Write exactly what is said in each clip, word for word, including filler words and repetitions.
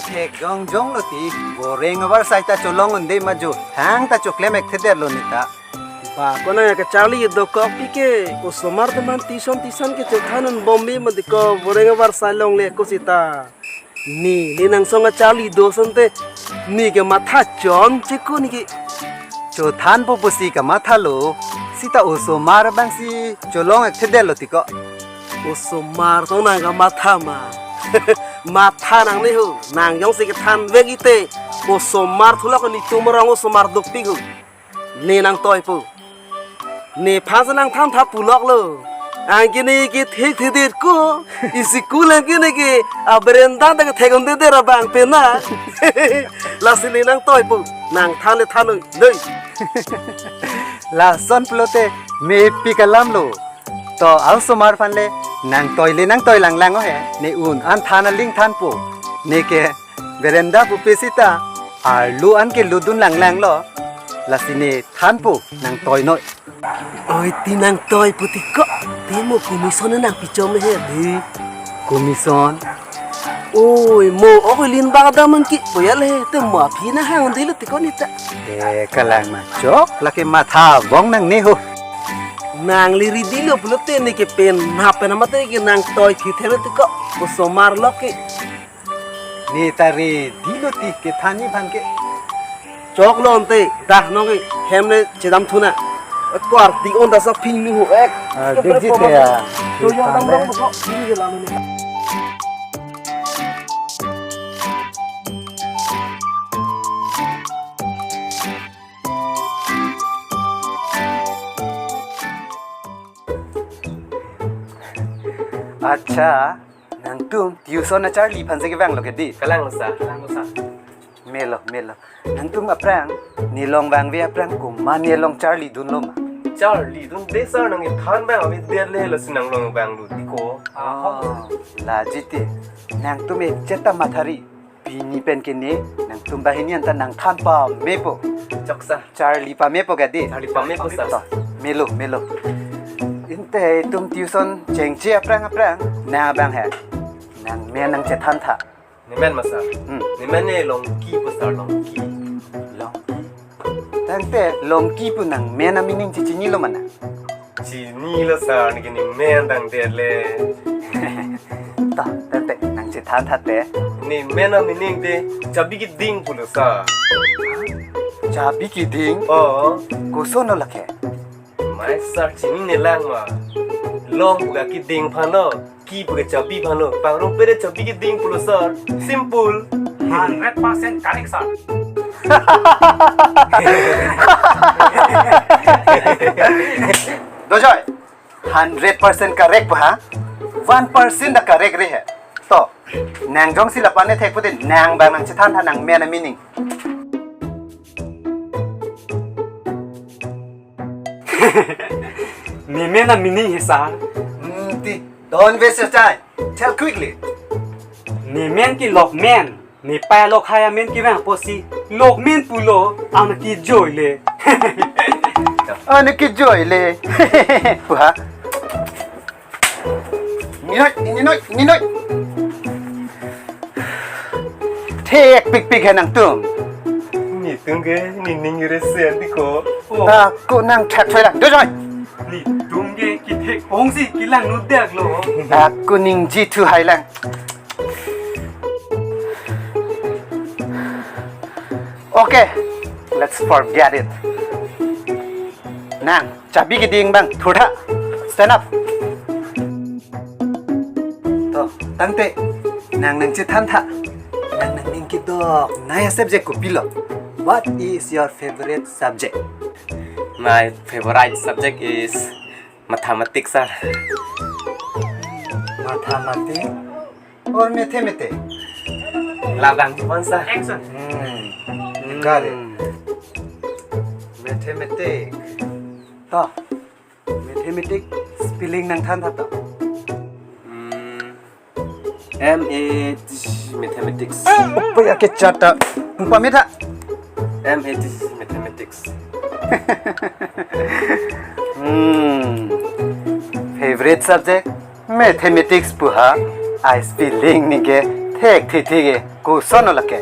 Thek jongjong lo ti, boreng abar sai ta cholong un-e ma jo, thang ta choklem-ek thedetlo neta. Ba, konat kacharli dokok pi ke, osomar teman tison tison ke chethan un bom bi mati ko, boreng abar sai longle ko sita. Ne, ne nangsong kacharli do asonte, ne ke matha chon cheko ne ke. Chothanpo pusi kamathalo, sita osomar abang si cholong-ek thedetlo ti ko. Osomar tong nang kamatha ma. Matha nangne ho, nang jongsi kethan vek ite. Osomar thulak netum arong osomar dopik ho. Ne nangtoipo. Nephan si nangthantha puloklo. Anke ne ke thek thedet ko. Isi school anke ne ke aberenda ta kethek un-edet abang pena. Lasi ne nangtoipo. Nangthan le than noi. Noi. Lason pulote mepik alamlo. To, osomar aphan le nangtoi le nangtoi langlang o he. Ne un an than aling thanpo. Ne ke berenda pupe sita arlo an ke lutdun langlanglo. Lasi ne thanpo nangtoi noi. Oi, ti nangtoipo ti ko. Ti mo commission nangpichom he di. Commission? Oi, mo ok lin bak dam ke. Boya le te mo aphi nanghang un-edetlo ti ko neta. Eh, kalang ma chok, lake matha bong nangne ho. Nang le ready lo pulote ne ke pen nap pen mate ke nangtoi thithelo ti ko. Osomar lo ke. Neta ready lo ti kethanji aphan ke. Choklo ante, dah nong ke hem le chedam thuna. Ekbar di on da sa ping nu ho ek. Ah, dikji te ya. To yo dam dam ko ping je lam ni. Accha, nangtum tuition acharli aphan si kevanglo ke di? Kalanglo sir, kalanglo sir. Melo, melo. Nangtum aphrang, ne long vangve aphrang komat ne along charlidunlo ma? Charlidunde sir, nang kethan abang avedet le, lasi nang long vanglo ti ko. Oh, lajite. Nangtum echet ta mathari. Pini pen ke ne, nangtum banghini anta nangthan pamepo. Chok sir. Charli pamepo ke di? Charli pamepo sir. To, melo, melo. Ante itum tuition chengche aphrang aphrang, nang abang he. Nangmen nangchethantha. Ne men ma sir? Hmm. Ne men ne Longki pu sir, Longki. Longki. Tangte Longki pu nangmen a-meaning chi chinilo ma nang? Chinilo sir, ne ke ne men tangte le. To, tangte nangchethantha te. Ne men a-meaning te chabi keding pulo sir. Chabi keding? Oh. Kosonlo lake? Mai sir, chinine lang ma. Long pu ke keding aphanlo, ki pu ke chabi aphanlo. Pangrum pere chabi keding pulo sir. Simple. Hundred percent correct sir. Dojoy, hundred percent correct pa ha? One percent ta correct re he. To, nang jongsi lapu-an ne thek pute nang abang nangchethantha nangmen a-meaning. Ne men a-meaning he sir. Hmm, ti, don't waste your time. Tell quickly. Ne men ke Lokmen, ne pei Lokhai amen kevang apotsi Lokmen pulo, ang kejoile. Ang kejoile. Pu ha? Ninoi, ninoi, ninoi. Thekpikpik he nangtum. Netum ke nening resen ti ko. Ako nangthekthoi lang. Dojoy. Netum ke kethek pongsi kelang nudaklo. Ako ningjethu hai lang. Okay, let's forget it. Nang, chabi keding abang, thurtha. Stand up. To, tangte, nang nangchethantha. Nang nangning kedoknei a-subject kopilo? What is your favorite subject? My favorite subject is mathematics, sir. Mathematics? Or mathematics? Labang chuan sir. Action. Hmm. Got it. Hmm. Mathematics. To. Mathematics spelling nangthantha to. Hmm. M A T mathematics. Apa ya kecata? Umpamita. M A T mathematics. Hmm. Favorite subject? Mathematics pu ha, ai spelling neke Thekthe ke, koson lo lake?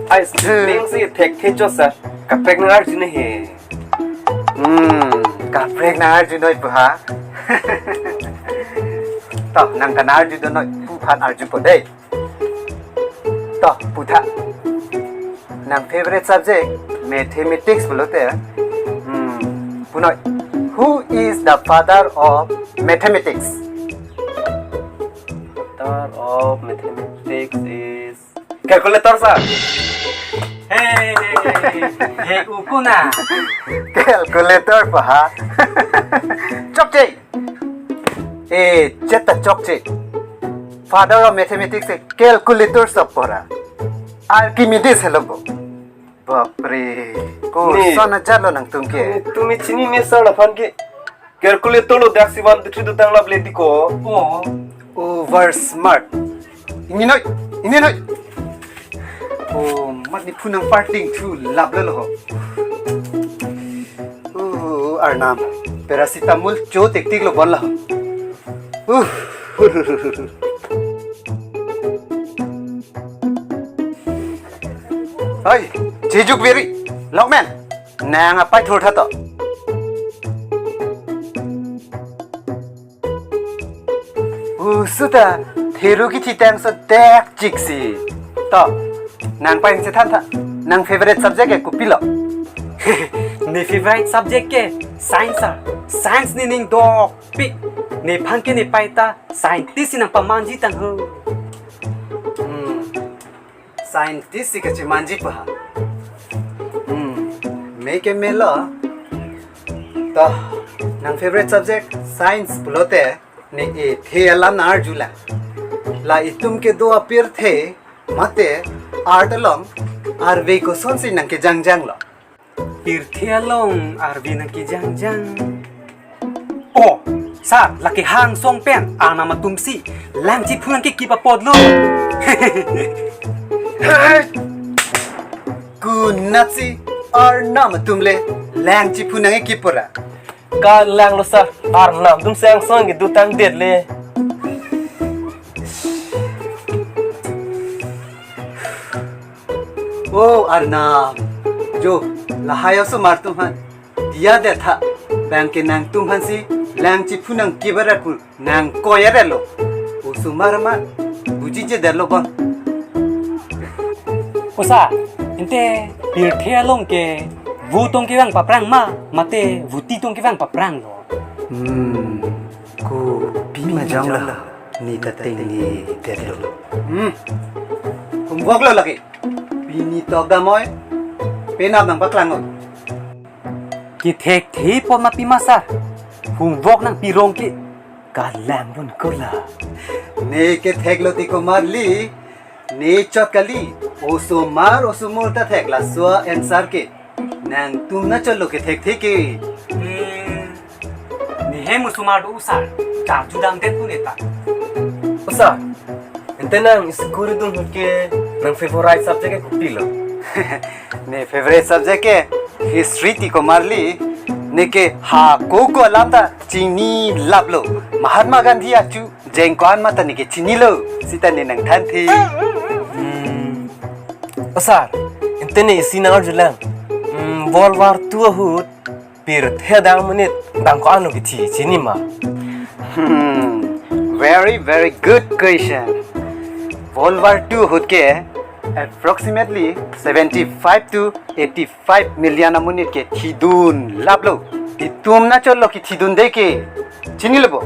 Ai, Hmm. Ning si thekthe cho sir. Kaprek nang arju ne he. Hmm, kaprek nang arju noi pu ha. To, nang kanarju do noi pu aphan arjupo dei. To, putha. Nang favorite subject mathematics pulote. Hmm, punoi. Who is the father of mathematics? Father of mathematics is calculator, sir. Hey, hey, ukuna. Calculator pu ha. Chokche. Eh, cheta chokche. Father of mathematics e calculator sap pora. Archimedes helo bo. Bapre. Ko Ni. Sana jalo nangtum ke. Tumi chinine sir laphan ke. Calculator lo daksi one two three do tang lap le diko. Oh. Over smart. Ini noi, ini noi. Oh, mat ni phunang parting thu lap lo ho. Oh, Arnam. Paracetamol cho tik tik lo bon lo. Uh. Hai, chejuk veri. Lokman, nang apai thur tha to. Usuta, theru kithi tangso dek chiksi. To, nang pai se than tha. Nang favorite subject ke kopilo? Ne favorite subject ke science a. Science ne ning dokpik. Nephan ke ne pai ta scientist nang pamanji tang ho. Hmm. Scientist si kachimanji pu ha. Hmm. Me ke melo. To, nang favorite subject science pulote ne ethe alam nang arju la. La itum kedo apirthe mate art along arve kosonsi nang kejangjang lo? Pirthe along arve nang kejangjang. Oh, sir, lake hang song pen, Arnam atum si lang chiphu nang kekip apot lo. Kunatsi Arnam atum le lang chiphu nang kekip pora. Kalang lo sir, Arnam atum si hang song kedo tang det le. Oh, Arnam. Jo, lahai osomar atum aphan diya det tha. Bang ke nangtum aphan si lang chiphu nang kip arat pu nang koi arat lo. Osomar amat buji je det lo bon. O sir, ante pirthe along ke vo tong kevang paprang ma, mate voti tong kevang paprang lo? Hmm, kopi ma jong lo, ne ta tengne det lo. Hmm, homework lo lake. Pini tok damoi, penap nang paklang o. Kethek the pon ma pima sir. Homework nang pirong ke. Kalang bon ko la. Ne kethek lo ti komarli. Ne chot kali. Osomar osomor ta thek laso answer ke. Nangtum na chot lo kethek the ke. Hmm. Ne hem osomar do o sir. Charju dam det pu ne ta. O sir, ante nang school dun ahut ke nang favorite subject ke kopilo? Ne favorite subject ke history ti komarli, ne ke ha ko ko alam ta chini lap lo. Mahatma Gandhi achu jeng ko-an ma ta ne ke chinilo. Sita ne nang thanthe. Hmm. O sir, ante ne isi nang arju lang. Hmm, World War two ahut pirthe adang amonit bang ko-an lo kethi chini ma? Hmm, very, very good question. World War two ahut ke approximately seventy-five to eighty-five million amonit ke thidun lap lo. Itum na chot lo kethidunde ke. Chinilo bo?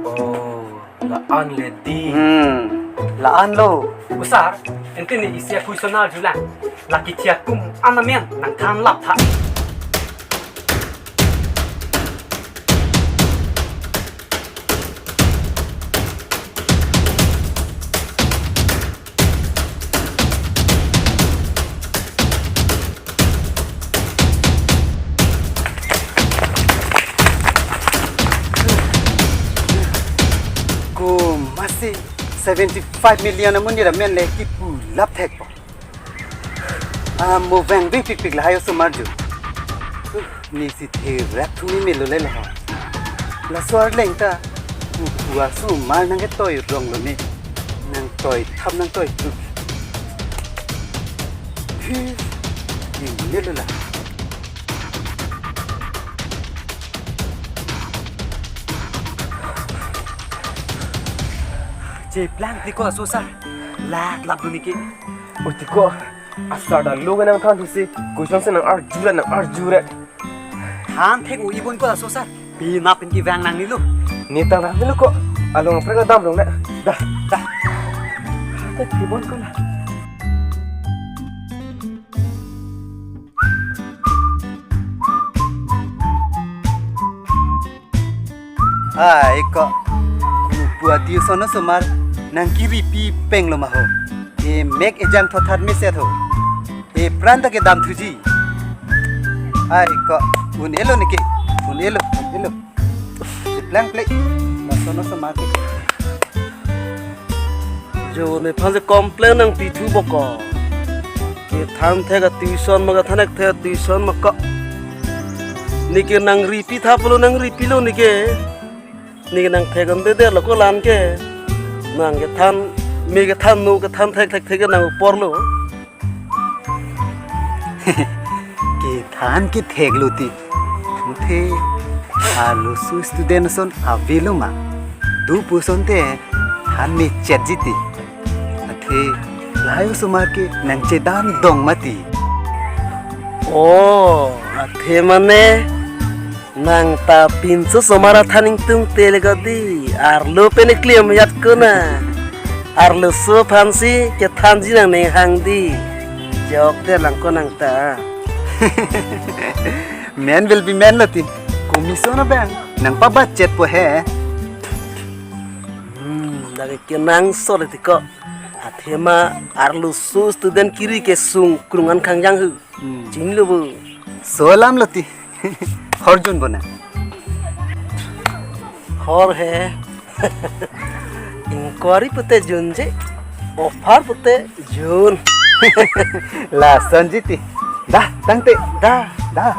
Oh, la-an le di. Hmm, la-an lo. O sir, ante ne isi a-question arju lang. La kethi atum an amen nang than lap tha. Ko masi seventy-five million amonit amen le kipu lap thek po. Amo vang vingpikpik lahai osomar jo. Uh, ne si the rap thumi melo le laha. Laso arleng ta. Uh, laso mar nang ketoi rong lo ne. Nang Toi thap nang toi tu. Hi, ini lula. Cheplang tiko aso sir. Lak lap dun neke. O tiko. Asar dak lo nang than thusi. Question si nang arju ra, nang arju ra. Than thek-o-i bon ko aso sir. Pi nap pen kevang nangnelo. Ne ta vanglo ko. Along aprek dam long na. Dah, dah. Ate pi bon ko na. Ai ko. Pu ati sono somar nang kiri pi peng lo ma ho. E mek ejang thothat meset ho. Epran ta kedam thuji. Ai ko, un-elo neke, un-elo, un-elo. Cheplang ple. Laso no somar ke. Jo nephan si complain nangpi thu bok ko. Kethan thek a tuition ma kethan thek a tuition ma ko. Neke nang ripi tha pulo nang ripilo neke. Neke nang thek an de de lo ko lan ke. Nang kethan, me kethan no kethan thek thek thek nang upor lo. Kethan kethek lo ti. Muthe, arloso student ason avelo ma. Do puson te than me chet ji ti. Athe, lahai osomar ke nang chedan dong ma ti. Oh, athe mane. Nang ta pinso osomar athan ingtung te le ko di. Arlo pen eklem yat ko na. Arloso aphan si kethanji nang ne hang di. Jok te lang ko nang ta. Men will be men lo ti. Komiso na bang. Nang pa budget po he. Hmm, lagi ke nang so le ti ko. Athema arloso student kiri ke sung krungan khangjang hu. Hmm. Chinglo bo. So alam lo ti. Hor jun bona. Hor he. Inquiry pute jun je. Offer pute jun. Lason ji ti. Dah, tangte. Dah. Dah.